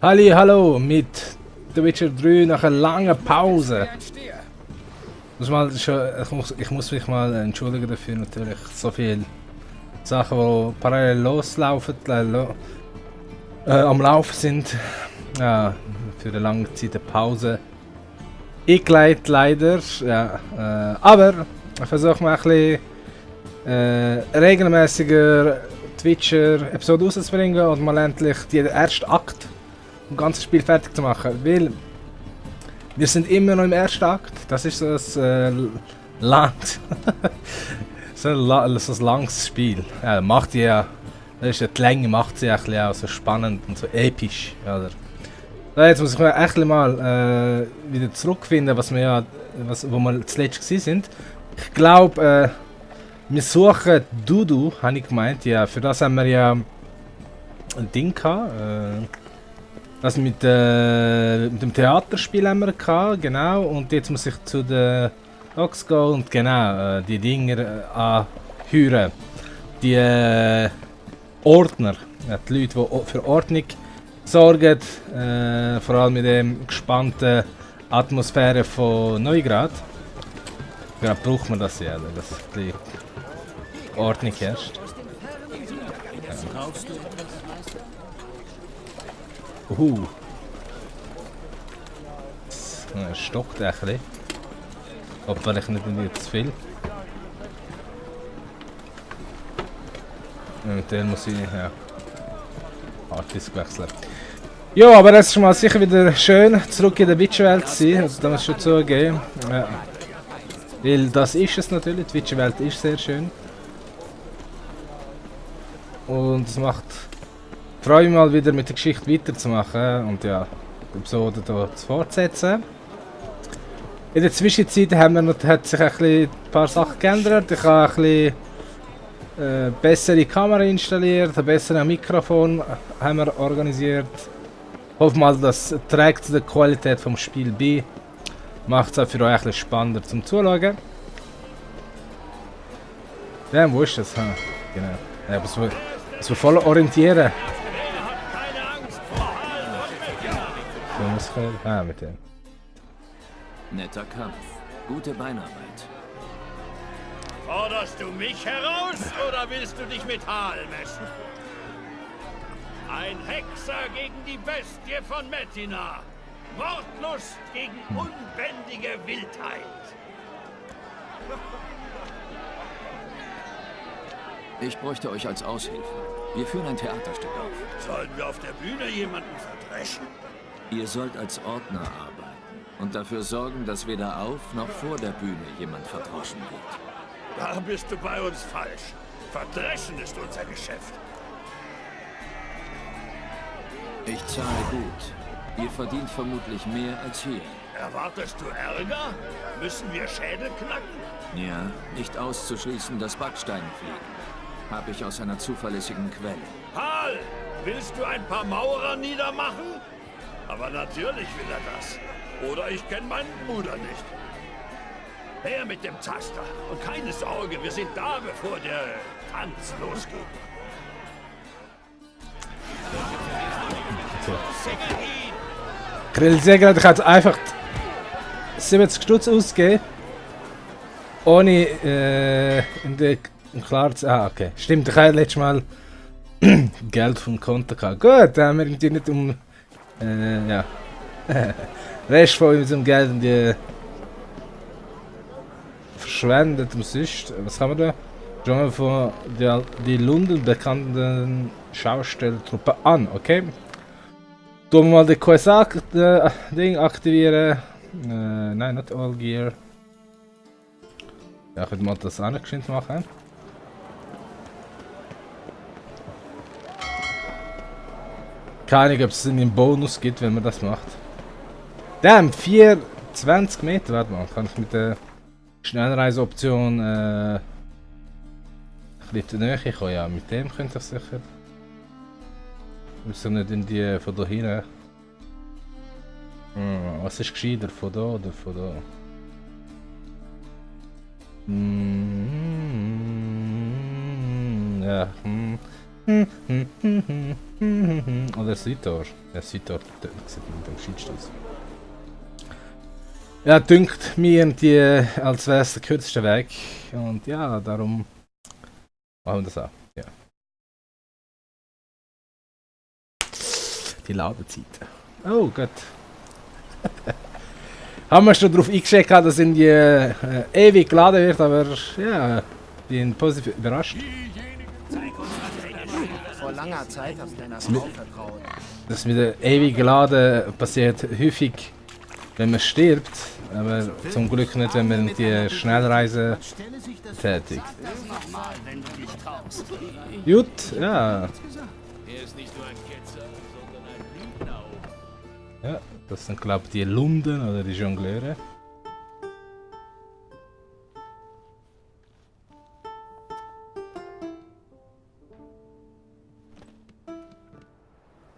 Halli, hallo mit The Witcher 3 nach einer langen Pause. Ich muss mich mal entschuldigen dafür natürlich. So viele Sachen, die parallel loslaufen, am Laufen sind. Ja, für eine lange Zeit eine Pause. Eingeleitet leider. Ja, aber ich versuche mal ein bisschen regelmäßiger Twitcher-Episode rauszubringen und mal endlich den ersten Akt im ganzen Spiel fertig zu machen. Weil wir sind immer noch im ersten Akt. Das ist so ein so ein langes Spiel. Ja, macht ja, das ist ja die Länge macht sie auch so spannend und so episch. Oder? So, jetzt muss ich mir echt mal wieder zurückfinden, wo wir zuletzt sind. Ich glaube, wir suchen Dudu, habe ich gemeint. Ja, für das haben wir ja ein Ding gehabt. Das mit dem Theaterspiel haben wir gehabt, genau. Und jetzt muss ich zu den Docs gehen und genau die Dinger anhören. Die Ordner, die Leute, die für Ordnung sorgen. Vor allem mit der gespannten Atmosphäre von Neugrad. Gerade braucht man das ja, dass die Ordnung herrscht. Es stockt ein bisschen. Obwohl ich nicht zu viel. Und dann muss ich Harddisk wechseln. Ja, aber es ist schon mal sicher wieder schön, zurück in der Witcher-Welt zu sein. Also, da muss ich schon zugeben. Ja. Weil das ist es natürlich, die Witcher-Welt ist sehr schön. Und es macht... Ich freue mich mal wieder mit der Geschichte weiterzumachen und ja, die Episode hier fortzusetzen. In der Zwischenzeit hat sich ein paar Sachen geändert. Ich habe ein bisschen bessere Kamera installiert, ein besseres Mikrofon haben wir organisiert. Ich hoffe mal, das trägt zu der Qualität des Spiels bei. Macht es auch für euch ein bisschen spannender zum Zuschauen. Ja, wo ist das? Ha, genau. Ja, muss man voll orientieren. Mit dem. Netter Kampf. Gute Beinarbeit. Forderst du mich heraus oder willst du dich mit Hal messen? Ein Hexer gegen die Bestie von Metina. Mordlust gegen unbändige Wildheit. Ich bräuchte euch als Aushilfe. Wir führen ein Theaterstück auf. Sollen wir auf der Bühne jemanden verdreschen? Ihr sollt als Ordner arbeiten und dafür sorgen, dass weder auf noch vor der Bühne jemand verdroschen wird. Da bist du bei uns falsch. Verdreschen ist unser Geschäft. Ich zahle gut. Ihr verdient vermutlich mehr als hier. Erwartest du Ärger? Müssen wir Schädel knacken? Ja, nicht auszuschließen, dass Backsteine fliegen. Habe ich aus einer zuverlässigen Quelle. Hal, willst du ein paar Maurer niedermachen? Aber natürlich will er das. Oder ich kenne meinen Bruder nicht. Her mit dem Taster. Und keine Sorge, wir sind da, bevor der Tanz losgeht. Ich realisiere gerade, ich hätte einfach 70 Stutz ausgegeben. Ohne im Klar zu... Ah, okay. Stimmt, ich habe letztes Mal Geld vom Konto gehabt. Gut, da haben wir irgendwie nicht ja. Rest von unserem Geld und die verschwendet und sonst. Was haben wir da? Schauen wir von die London bekannten Schaustelltruppe an, okay? Tun wir mal den QSA-Ding aktivieren. Nein, nicht All Gear. Ja, ich würde mal das angeschnitten machen. Keine Ahnung, ob es einen Bonus gibt, wenn man das macht. Damn, 420 Meter, warte mal, kann ich mit der Schnellreiseoption ein bisschen näher kommen? Ja, mit dem könnte ich sicher. Müssen nicht in die von da hin. Was ist gescheiter, von da oder von da? Ja, Oder Südtor. Ja, Südtor sieht mit dem Schiedsstoß. Ja, dünkt mir die, als wäre es der kürzeste Weg. Und ja, darum machen wir das auch. Ja. Die Ladezeiten. Oh Gott. Haben wir schon darauf eingeschickt, dass in die ewig geladen wird, aber ja, bin positiv überrascht. Vor langer Zeit hast du deiner Frau vertraut. Das mit der ewig geladen passiert häufig, wenn man stirbt, aber zum Glück nicht, wenn man die Schnellreise tätigt. Gut, ja. Er ist nicht nur ein Ketzer, sondern ein Lügner auch. Ja, das sind glaube ich die Lunden oder die Jongleure.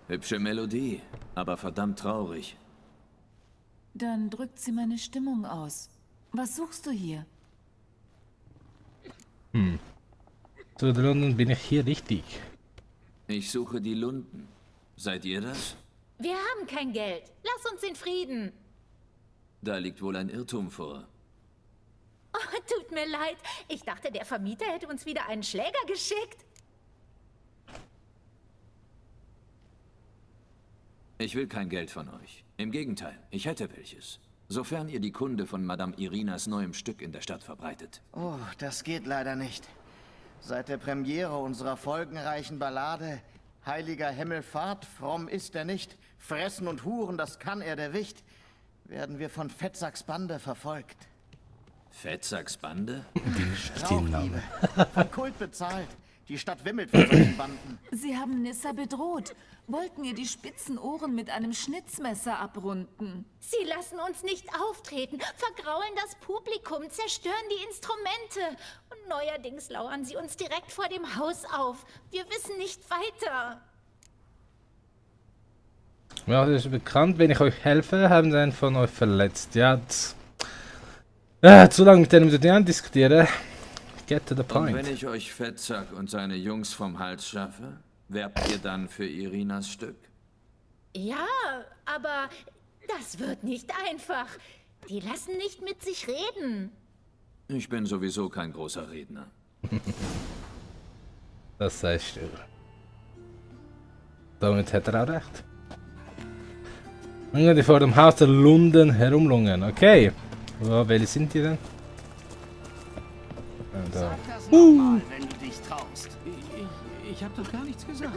Hübsche Melodie, aber verdammt traurig. Dann drückt sie meine Stimmung aus. Was suchst du hier? Zu der Lunden bin ich hier richtig. Ich suche die Lunden. Seid ihr das? Wir haben kein Geld. Lass uns in Frieden. Da liegt wohl ein Irrtum vor. Oh, tut mir leid. Ich dachte, der Vermieter hätte uns wieder einen Schläger geschickt. Ich will kein Geld von euch. Im Gegenteil, ich hätte welches. Sofern ihr die Kunde von Madame Irinas neuem Stück in der Stadt verbreitet. Oh, das geht leider nicht. Seit der Premiere unserer folgenreichen Ballade Heiliger Himmelfahrt, fromm ist er nicht, fressen und huren, das kann er der Wicht, werden wir von Fettsacks Bande verfolgt. Fettsacks Bande? Raubdiebe, von Kult bezahlt. Die Stadt wimmelt von solchen Banden. Sie haben Nissa bedroht, wollten ihr die spitzen Ohren mit einem Schnitzmesser abrunden. Sie lassen uns nicht auftreten, vergraulen das Publikum, zerstören die Instrumente. Und neuerdings lauern sie uns direkt vor dem Haus auf. Wir wissen nicht weiter. Ja, das ist bekannt, wenn ich euch helfe, haben sie einen von euch verletzt. Ja, zu lange mit denen diskutieren. Get to the Und point. wenn ich euch Fettsack und seine Jungs vom Hals schaffe, werbt ihr dann für Irinas Stück? Ja, aber das wird nicht einfach. Die lassen nicht mit sich reden. Ich bin sowieso kein großer Redner. Das sagst du. Damit hat er auch recht. Dann die vor dem Haus der Lunden herumlungen. Okay. Ja, welche sind die denn? Da. Das nochmal, wenn du dich traust. Ich hab doch gar nichts gesagt.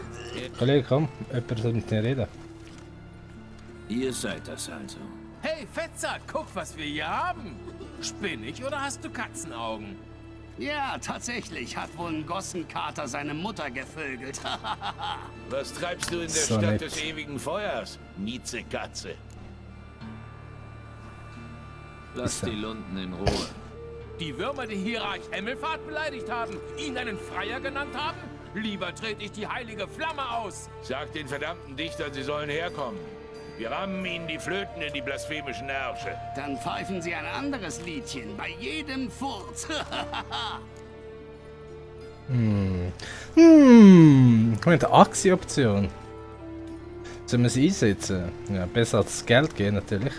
Kollege, komm. Jemand soll mit dir reden. Ihr seid das also. Hey, Fettsack, guck, was wir hier haben. Spinnig oder hast du Katzenaugen? Ja, tatsächlich hat wohl ein Gossenkater seine Mutter gevögelt. Was treibst du in der So Stadt nett. des ewigen Feuers, Miezekatze? Lasst die Lunden in Ruhe. Die Würmer, die Hierarch Himmelfahrt beleidigt haben, ihn einen Freier genannt haben? Lieber trete ich die heilige Flamme aus. Sag den verdammten Dichtern, sie sollen herkommen. Wir rammen ihnen die Flöten in die blasphemischen Ärsche. Dann pfeifen sie ein anderes Liedchen bei jedem Furz. Moment, Aktie-Option. Sollen wir sie einsetzen? Ja, besser als Geld geben natürlich.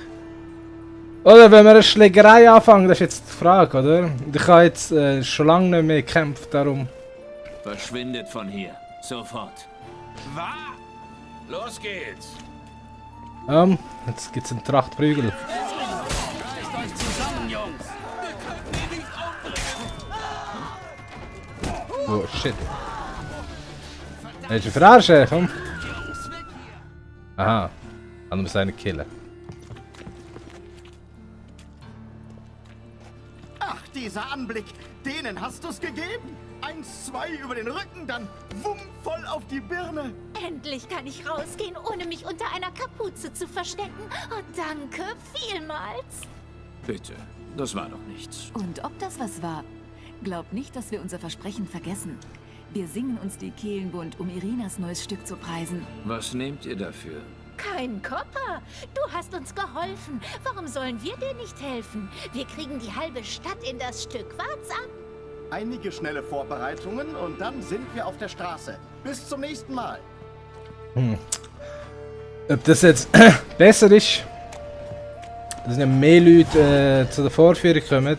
Oder wenn wir eine Schlägerei anfangen, das ist jetzt die Frage, oder? Ich habe jetzt schon lange nicht mehr gekämpft, darum. Verschwindet von hier. Sofort. Was? Los geht's. Jetzt gibt's einen Trachtprügel. Reißt euch zusammen, Jungs. Oh shit. Willst du verarschen? Komm. Aha. Dann muss einen killen. Ach, dieser Anblick, denen hast du's gegeben. 1, 2 über den Rücken, dann wumm, voll auf die Birne. Endlich kann ich rausgehen, ohne mich unter einer Kapuze zu verstecken. Oh, danke, vielmals. Bitte. Das war doch nichts. Und ob das was war? Glaubt nicht, dass wir unser Versprechen vergessen. Wir singen uns die Kehlen bunt, um Irinas neues Stück zu preisen. Was nehmt ihr dafür? Kein Kopper. Du hast uns geholfen. Warum sollen wir dir nicht helfen? Wir kriegen die halbe Stadt in das Stück. Wart's ab. Einige schnelle Vorbereitungen und dann sind wir auf der Straße. Bis zum nächsten Mal. Ob das jetzt besser ist, dass nicht mehr Leute zu der Vorführung kommen,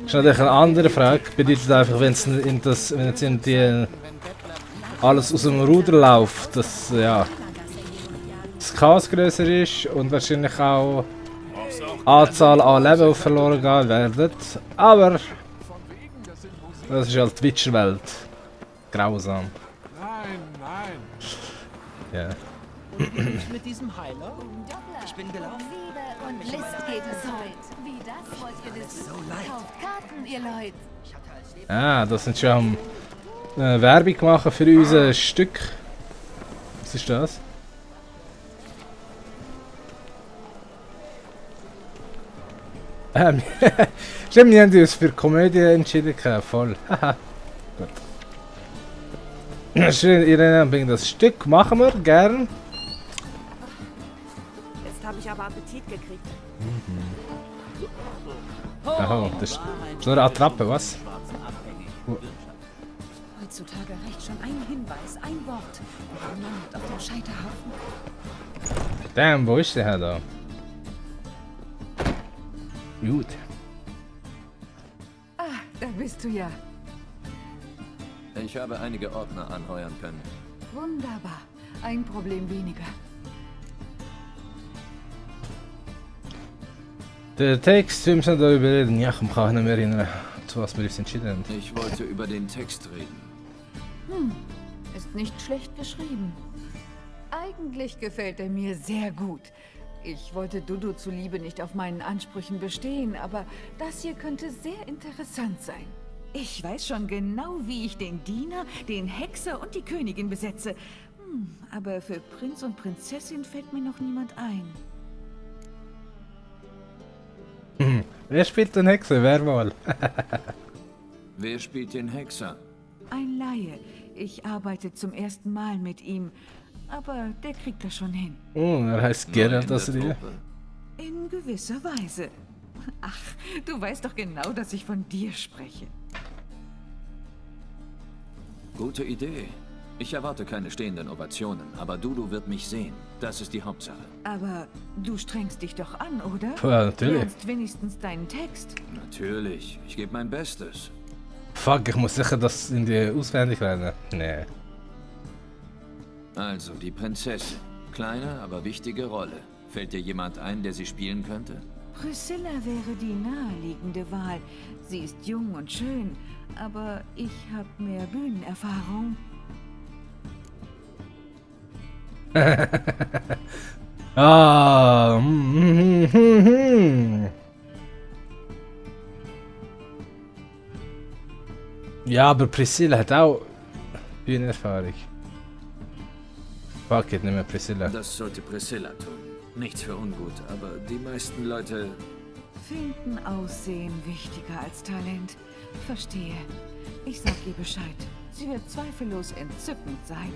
ist natürlich eine andere Frage. Bedeutet einfach, wenn jetzt irgendwie alles aus dem Ruder läuft, dass ja, das Chaos grösser ist und wahrscheinlich auch die Anzahl an Leben verloren gehen werden. Aber das ist halt die Witcher-Welt. Grausam. Ja. Mit diesem Heiler? Ich bin gelaufen. Liebe und List geht es heute. Wie das wollt ihr wissen? Kauft Karten, ihr Leute. Ah, das sind schon am Werbung machen für unser Stück. Was ist das? Stimmt, wir haben uns für Komödie entschieden. Voll. Haha. Gut. Schön, Irene, das Stück machen wir gern. Jetzt habe ich aber Appetit gekriegt. Oh, das ist so eine Attrappe, was? Heutzutage reicht schon ein Hinweis, ein Wort. Und man landet auf dem Scheiterhaufen. Damn, wo ist der Herr da? Gut. Ah, da bist du ja. Ich habe einige Ordner anheuern können. Wunderbar. Ein Problem weniger. Der Text, wir müssen darüber reden. Ja, ich kann mich nicht mehr erinnern, zu was wir uns entschieden haben. Ich wollte über den Text reden. Ist nicht schlecht geschrieben. Eigentlich gefällt er mir sehr gut. Ich wollte Dudu zuliebe nicht auf meinen Ansprüchen bestehen, aber das hier könnte sehr interessant sein. Ich weiß schon genau, wie ich den Diener, den Hexer und die Königin besetze. Aber für Prinz und Prinzessin fällt mir noch niemand ein. Wer spielt den Hexer? Wer mal? Wer spielt den Hexer? Ein Laie. Ich arbeite zum ersten Mal mit ihm. Aber der kriegt das schon hin. Oh, er heißt Geralt, das dir. In gewisser Weise. Ach, du weißt doch genau, dass ich von dir spreche. Gute Idee. Ich erwarte keine stehenden Ovationen, aber Dudu wird mich sehen. Das ist die Hauptsache. Aber du strengst dich doch an, oder? Ja, natürlich. Lernst wenigstens deinen Text. Natürlich. Ich gebe mein Bestes. Fuck, ich muss sicher das in die auswendig lernen. Nee. Also, die Prinzessin. Kleine, aber wichtige Rolle. Fällt dir jemand ein, der sie spielen könnte? Priscilla wäre die naheliegende Wahl. Sie ist jung und schön, aber ich habe mehr Bühnenerfahrung. Ah. Ja, aber Priscilla hat auch Bühnenerfahrung. Fuck it, nicht mehr Priscilla. Das sollte Priscilla tun. Nichts für ungut, aber die meisten Leute... Finden Aussehen wichtiger als Talent. Verstehe. Ich sag ihr Bescheid. Sie wird zweifellos entzückend sein.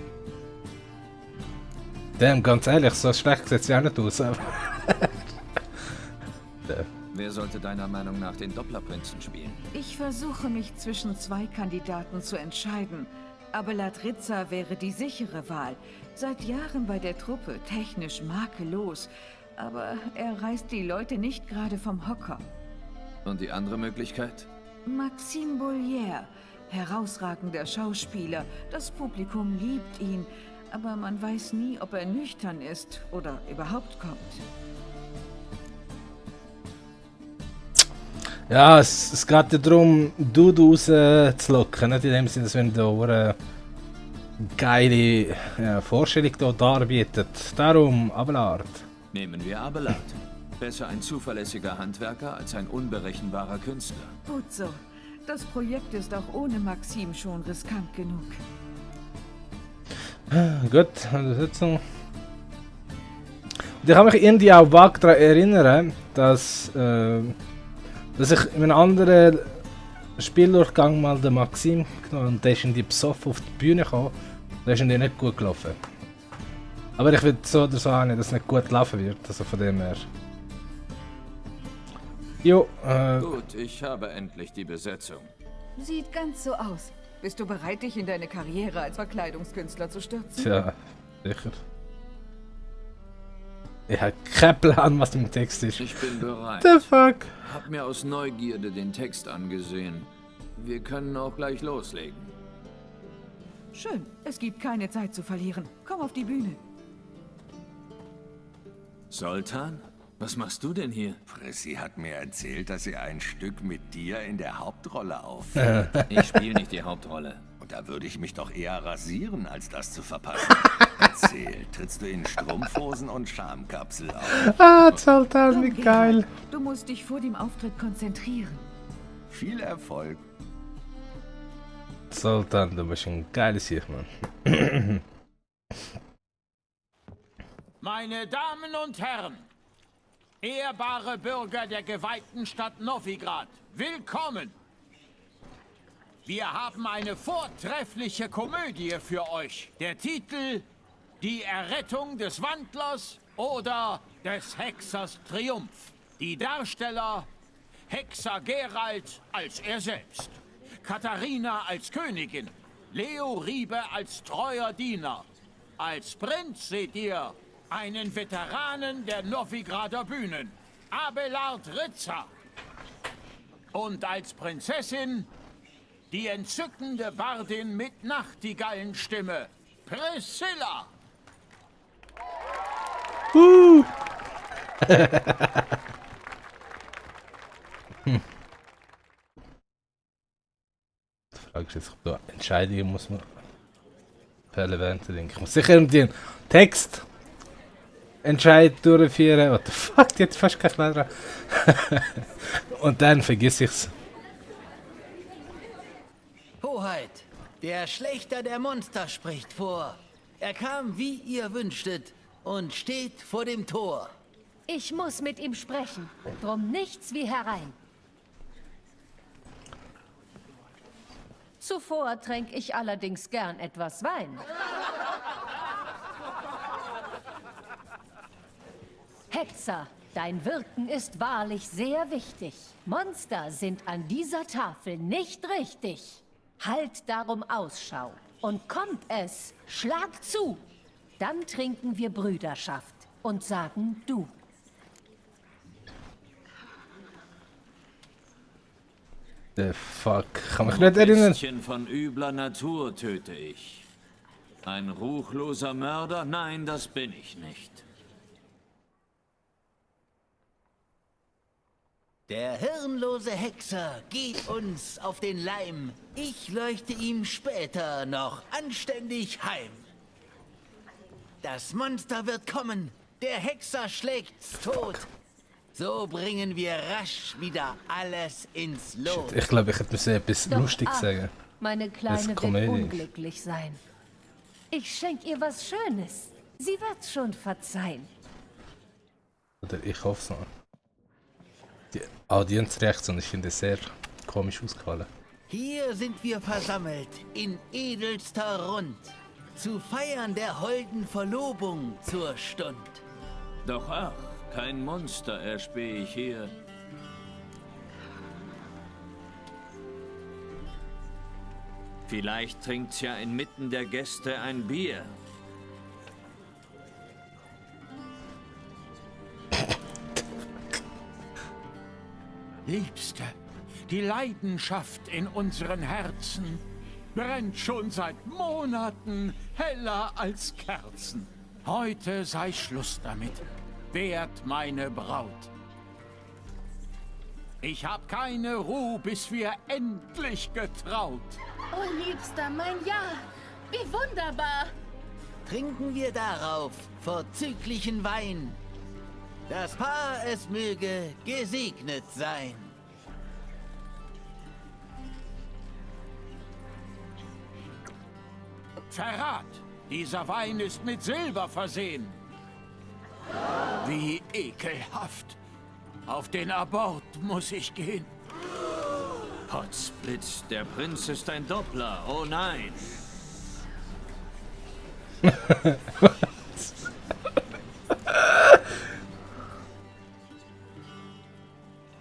Damn, ganz ehrlich, so schlecht sieht sie auch nicht aus. Wer sollte deiner Meinung nach den Dopplerprinzen spielen? Ich versuche mich zwischen zwei Kandidaten zu entscheiden. Aber Latrizza wäre die sichere Wahl. Seit Jahren bei der Truppe, technisch makellos. Aber er reißt die Leute nicht gerade vom Hocker. Und die andere Möglichkeit? Maxime Bollier, herausragender Schauspieler. Das Publikum liebt ihn. Aber man weiß nie, ob er nüchtern ist oder überhaupt kommt. Ja, es geht ja darum, Dudu rauszulocken. Nicht in dem Sinne, dass wenn da eine geile Vorstellung hier darbietet. Darum Abelard. Nehmen wir Abelard. Besser ein zuverlässiger Handwerker als ein unberechenbarer Künstler. Gut so. Das Projekt ist auch ohne Maxim schon riskant genug. Gut, Unterstützung. Und ich kann mich irgendwie auch vage daran erinnern, dass ich in einem anderen Spieldurchgang mal den Maxim genommen und der ist in die besoffen auf die Bühne gekommen. Der ist in die nicht gut gelaufen. Aber ich will so oder so auch nicht, dass es nicht gut laufen wird, also von dem her. Jo, Gut, ich habe endlich die Besetzung. Sieht ganz so aus. Bist du bereit, dich in deine Karriere als Verkleidungskünstler zu stürzen? Tja, sicher. Ich habe keinen Plan, was im Text ist. Ich bin bereit. The fuck? Hab mir aus Neugierde den Text angesehen. Wir können auch gleich loslegen. Schön. Es gibt keine Zeit zu verlieren. Komm auf die Bühne. Sultan? Was machst du denn hier? Prissy hat mir erzählt, dass sie ein Stück mit dir in der Hauptrolle aufführt. Ich spiele nicht die Hauptrolle. Und da würde ich mich doch eher rasieren, als das zu verpassen. Erzähl, trittst du in Strumpfhosen und Schamkapsel auf? Ah, Sultan, wie Komm, geil. Geralt, du musst dich vor dem Auftritt konzentrieren. Viel Erfolg. Sultan, du bist ein geiles Sieg, Mann. Meine Damen und Herren, ehrbare Bürger der geweihten Stadt Novigrad, willkommen! Wir haben eine vortreffliche Komödie für euch. Der Titel: Die Errettung des Wandlers oder des Hexers Triumph. Die Darsteller: Hexer Geralt als er selbst, Katharina als Königin, Leo Riebe als treuer Diener. Als Prinz seht ihr einen Veteranen der Novigrader Bühnen, Abelard Ritzer. Und als Prinzessin die entzückende Bardin mit Nachtigallenstimme, Priscilla. Die Frage ist jetzt, ob da Entscheidungen muss man fällen während der Ding. Ich muss sicher den Text Entscheid durchführen. What the fuck, die hat fast keine Kleider. Und dann vergiss ich's. Hoheit, der Schlächter der Monster spricht vor. Er kam, wie ihr wünschtet, und steht vor dem Tor. Ich muss mit ihm sprechen. Drum nichts wie herein. Zuvor tränk ich allerdings gern etwas Wein. Hexer, dein Wirken ist wahrlich sehr wichtig. Monster sind an dieser Tafel nicht richtig. Halt darum Ausschau. Und kommt es, schlag zu. Dann trinken wir Brüderschaft und sagen du. The fuck, kann mich nicht erinnern. Mädchen von übler Natur töte ich. Ein ruchloser Mörder? Nein, das bin ich nicht. Der hirnlose Hexer geht uns auf den Leim. Ich leuchte ihm später noch anständig heim. Das Monster wird kommen. Der Hexer schlägt's tot. So bringen wir rasch wieder alles ins Lot. Ich glaube, ich hätte mir etwas lustig sagen. Meine Kleine wird unglücklich sein. Ich schenk ihr was Schönes. Sie wird's schon verzeihen. Oder ich hoffe es mal. Die Audienz rechts und ich finde es sehr komisch ausgefallen. Hier sind wir versammelt, in edelster Rund, zu feiern der holden Verlobung zur Stund. Doch ach, kein Monster erspähe ich hier. Vielleicht trinkt's ja inmitten der Gäste ein Bier. Liebste, die Leidenschaft in unseren Herzen brennt schon seit Monaten heller als Kerzen. Heute sei Schluss damit. Wehrt meine Braut. Ich hab keine Ruhe, bis wir endlich getraut. Oh, Liebster, mein Ja. Wie wunderbar. Trinken wir darauf vorzüglichen Wein. Das Paar, es möge gesegnet sein. Verrat! Dieser Wein ist mit Silber versehen. Wie ekelhaft. Auf den Abort muss ich gehen. Potzblitz, der Prinz ist ein Doppler. Oh nein.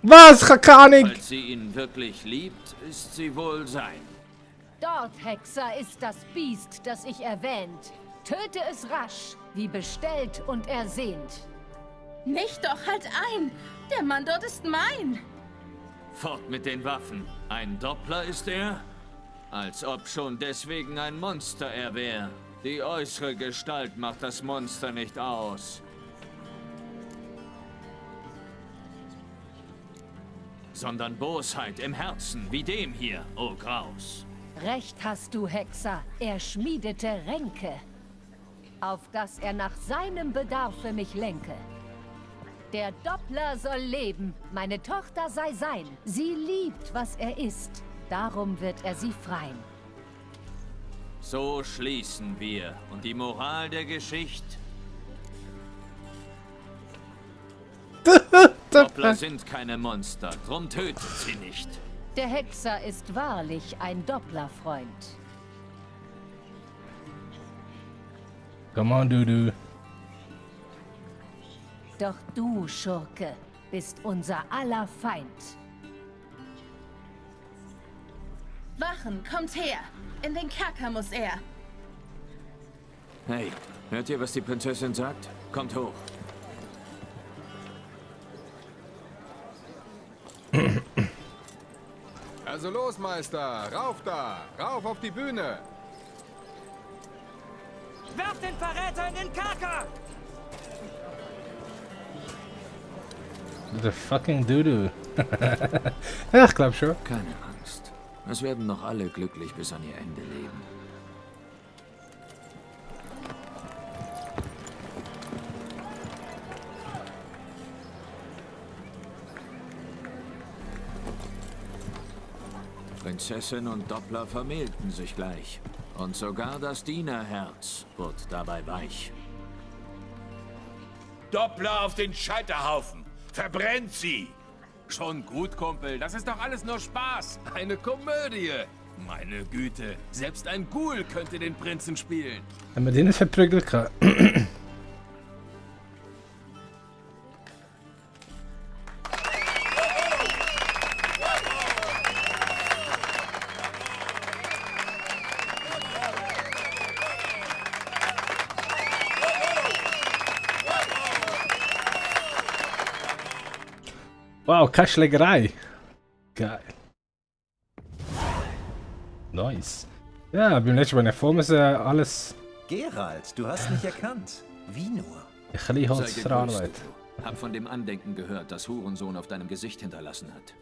Was? Ich hab keine Ahnung. Falls sie ihn wirklich liebt, ist sie wohl sein. Dort, Hexer, ist das Biest, das ich erwähnt. Töte es rasch, wie bestellt und ersehnt. Nicht doch, halt ein! Der Mann dort ist mein! Fort mit den Waffen. Ein Doppler ist er? Als ob schon deswegen ein Monster er wäre. Die äußere Gestalt macht das Monster nicht aus. Sondern Bosheit im Herzen, wie dem hier, o Graus. Recht hast du, Hexer. Er schmiedete Ränke, auf dass er nach seinem Bedarfe mich lenke. Der Doppler soll leben, meine Tochter sei sein. Sie liebt, was er ist, darum wird er sie freien. So schließen wir. Und die Moral der Geschichte? Doppler sind keine Monster, drum tötet sie nicht. Der Hexer ist wahrlich ein Dopplerfreund. Come on, Dudu. Doch du, Schurke, bist unser aller Feind. Wachen, kommt her! In den Kerker muss er! Hey, hört ihr, was die Prinzessin sagt? Kommt hoch. Also los, Meister! Rauf da! Rauf auf die Bühne! Werf den Verräter in den Kerker! The fucking Dudu. Ja, ich glaube schon. Keine Angst. Es werden noch alle glücklich bis an ihr Ende leben. Prinzessin und Doppler vermählten sich gleich. Und sogar das Dienerherz wird dabei weich. Doppler auf den Scheiterhaufen! Verbrennt sie! Schon gut, Kumpel. Das ist doch alles nur Spaß. Eine Komödie. Meine Güte. Selbst ein Ghoul könnte den Prinzen spielen. Wenn man den nicht verprügeln kann. Wow, keine Schlägerei. Geil. Nice. Ja, beim letzten Mal vor müssen alles... Geralt, du hast mich erkannt. Wie nur? Ein bisschen Holz Sei für gegrüßt, Arbeit. Dudu. Hab von dem Andenken gehört, das Hurensohn auf deinem Gesicht hinterlassen hat.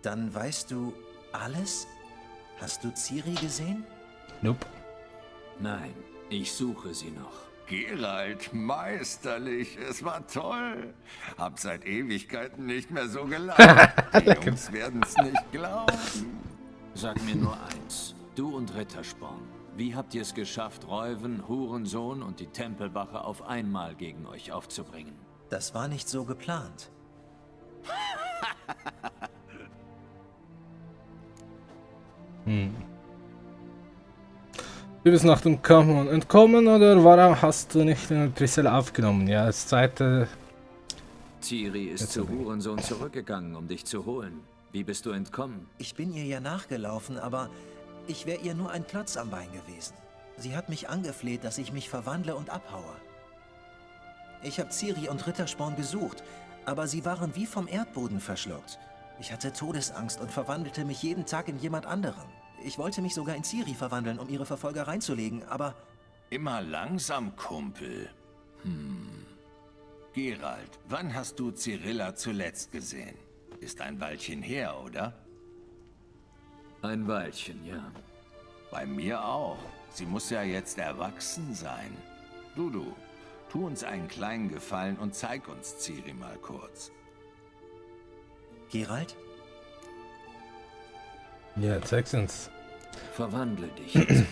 Dann weißt du alles? Hast du Ciri gesehen? Nope. Nein, ich suche sie noch. Geralt, meisterlich, es war toll. Hab seit Ewigkeiten nicht mehr so gelacht. Die Jungs werden's nicht glauben. Sag mir nur eins, du und Rittersporn, wie habt ihr es geschafft, Reuven, Hurensohn und die Tempelwache auf einmal gegen euch aufzubringen? Das war nicht so geplant. Du bist nach dem entkommen oder warum hast du nicht in Trissel aufgenommen? Ja, das zweite... Ciri ist zu Hurensohn zurückgegangen, um dich zu holen. Wie bist du entkommen? Ich bin ihr ja nachgelaufen, aber ich wäre ihr nur ein Klotz am Bein gewesen. Sie hat mich angefleht, dass ich mich verwandle und abhaue. Ich habe Ciri und Rittersporn gesucht, aber sie waren wie vom Erdboden verschluckt. Ich hatte Todesangst und verwandelte mich jeden Tag in jemand anderen. Ich wollte mich sogar in Ciri verwandeln, um ihre Verfolger reinzulegen, aber... Immer langsam, Kumpel. Geralt, wann hast du Cyrilla zuletzt gesehen? Ist ein Weilchen her, oder? Ein Weilchen, ja. Bei mir auch. Sie muss ja jetzt erwachsen sein. Dudu, tu uns einen kleinen Gefallen und zeig uns Ciri mal kurz. Geralt? Ja, zeig's uns. Verwandle dich jetzt.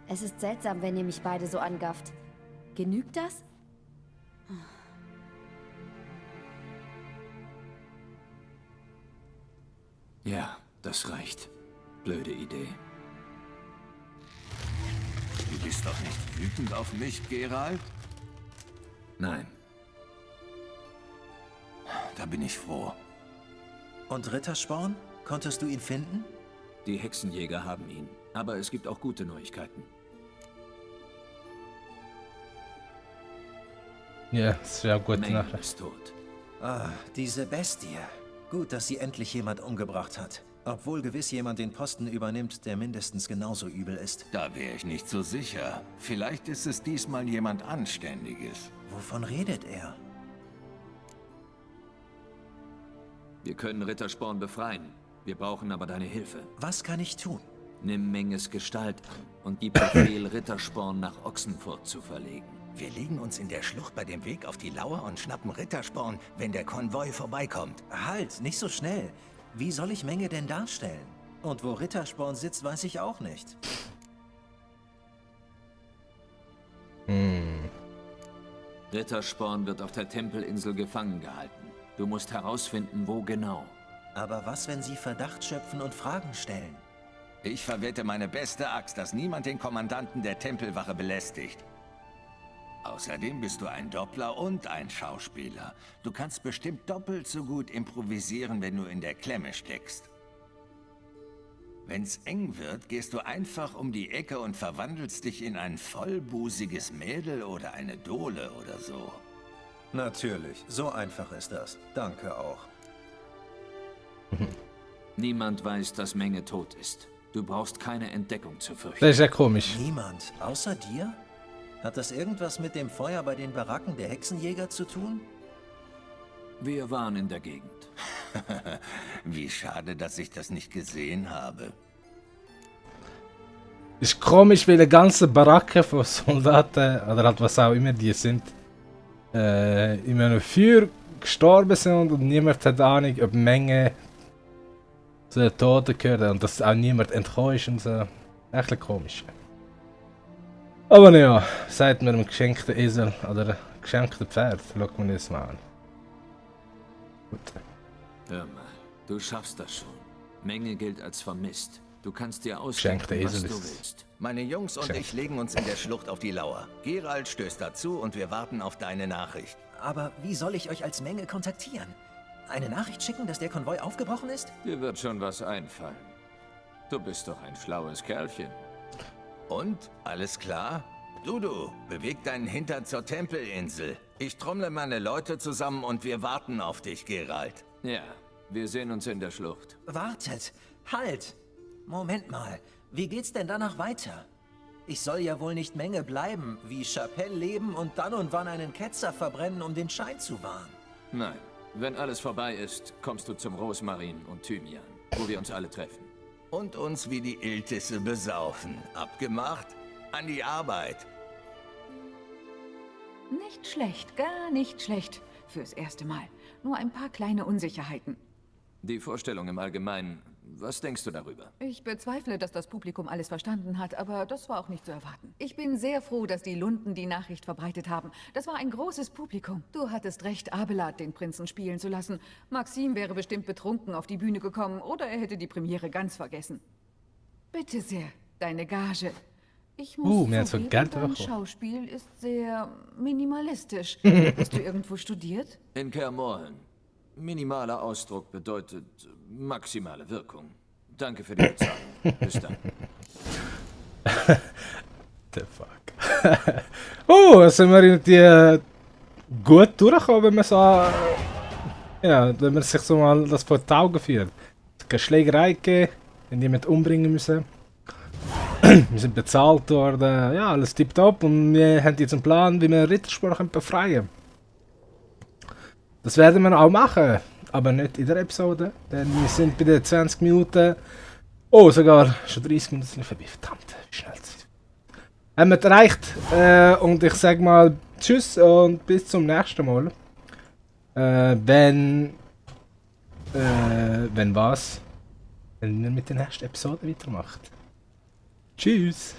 Es ist seltsam, wenn ihr mich beide so angafft. Genügt das? Ja, das reicht. Blöde Idee. Du bist doch nicht wütend auf mich, Geralt? Nein. Da bin ich froh. Und Rittersporn? Konntest du ihn finden? Die Hexenjäger haben ihn. Aber es gibt auch gute Neuigkeiten. Ja, das wäre gut. Menge ist tot. Ah, diese Bestie. Gut, dass sie endlich jemand umgebracht hat. Obwohl gewiss jemand den Posten übernimmt, der mindestens genauso übel ist. Da wäre ich nicht so sicher. Vielleicht ist es diesmal jemand Anständiges. Wovon redet er? Wir können Rittersporn befreien. Wir brauchen aber deine Hilfe. Was kann ich tun? Nimm Menges Gestalt an und gib Befehl, Rittersporn nach Ochsenfurt zu verlegen. Wir legen uns in der Schlucht bei dem Weg auf die Lauer und schnappen Rittersporn, wenn der Konvoi vorbeikommt. Halt, nicht so schnell. Wie soll ich Menge denn darstellen? Und wo Rittersporn sitzt, weiß ich auch nicht. Rittersporn wird auf der Tempelinsel gefangen gehalten. Du musst herausfinden, wo genau. Aber was, wenn sie Verdacht schöpfen und Fragen stellen? Ich verwette meine beste Axt, dass niemand den Kommandanten der Tempelwache belästigt. Außerdem bist du ein Doppler und ein Schauspieler. Du kannst bestimmt doppelt so gut improvisieren, wenn du in der Klemme steckst. Wenn's eng wird, gehst du einfach um die Ecke und verwandelst dich in ein vollbusiges Mädel oder eine Dole oder so. Natürlich, so einfach ist das. Danke auch. Niemand weiß, dass Menge tot ist. Du brauchst keine Entdeckung zu fürchten. Das ist ja komisch. Niemand, außer dir? Hat das irgendwas mit dem Feuer bei den Baracken der Hexenjäger zu tun? Wir waren in der Gegend. Wie schade, dass ich das nicht gesehen habe. Ist komisch, weil die ganze Baracke von Soldaten, oder halt was auch immer die sind, in einem Feuer gestorben sind und niemand hat Ahnung, ob Menge zu den Toten gehört und dass auch niemand entkommen ist und so. Echt ein bisschen komisch. Aber naja, sagt mir einem geschenkten Esel oder geschenkten Pferd, schauen wir das mal an. Gut. Hör mal, du schaffst das schon. Menge gilt als vermisst. Du kannst dir Geschenkter ausdenken, was Esel du ist willst. Meine Jungs und ich legen uns in der Schlucht auf die Lauer. Geralt stößt dazu und wir warten auf deine Nachricht. Aber wie soll ich euch als Menge kontaktieren? Eine Nachricht schicken, dass der Konvoi aufgebrochen ist? Dir wird schon was einfallen. Du bist doch ein schlaues Kerlchen. Und? Alles klar? Dudu, beweg deinen Hintern zur Tempelinsel. Ich trommle meine Leute zusammen und wir warten auf dich, Geralt. Ja, wir sehen uns in der Schlucht. Wartet! Halt! Moment mal, wie geht's denn danach weiter? Ich soll ja wohl nicht Menge bleiben, wie Chapelle leben und dann und wann einen Ketzer verbrennen, um den Schein zu wahren. Nein, wenn alles vorbei ist, kommst du zum Rosmarin und Thymian, wo wir uns alle treffen. Und uns wie die Iltisse besaufen. Abgemacht? An die Arbeit. Nicht schlecht, gar nicht schlecht. Fürs erste Mal. Nur ein paar kleine Unsicherheiten. Die Vorstellung im Allgemeinen, was denkst du darüber? Ich bezweifle, dass das Publikum alles verstanden hat, aber das war auch nicht zu erwarten. Ich bin sehr froh, dass die Lunden die Nachricht verbreitet haben. Das war ein großes Publikum. Du hattest recht, Abelard den Prinzen spielen zu lassen. Maxim wäre bestimmt betrunken auf die Bühne gekommen oder er hätte die Premiere ganz vergessen. Bitte sehr, deine Gage. Ich muss mehr zu zugeben, Geld dein bekommen. Schauspiel ist sehr minimalistisch. Hast du irgendwo studiert? In Kermorhen. Minimaler Ausdruck bedeutet maximale Wirkung. Danke für die Bezahlung. Bis dann. The fuck. Oh, sind wir irgendwie gut durchgekommen, wenn man so. Ja, wenn man sich so mal das vor die Augen führt. Es hat keine Schlägerei gegeben, wenn jemand umbringen müssen. Wir sind bezahlt worden, ja, alles tipptopp und wir haben jetzt einen Plan, wie wir Rittersporn befreien können. Das werden wir auch machen, aber nicht in der Episode, denn wir sind bei den 20 Minuten, oh sogar schon 30 Minuten sind vorbei, verdammt, wie schnell es ist. Haben wir erreicht und ich sage mal tschüss und bis zum nächsten Mal. Wenn was? Wenn wir mit der nächsten Episode weitermachen. Tschüss!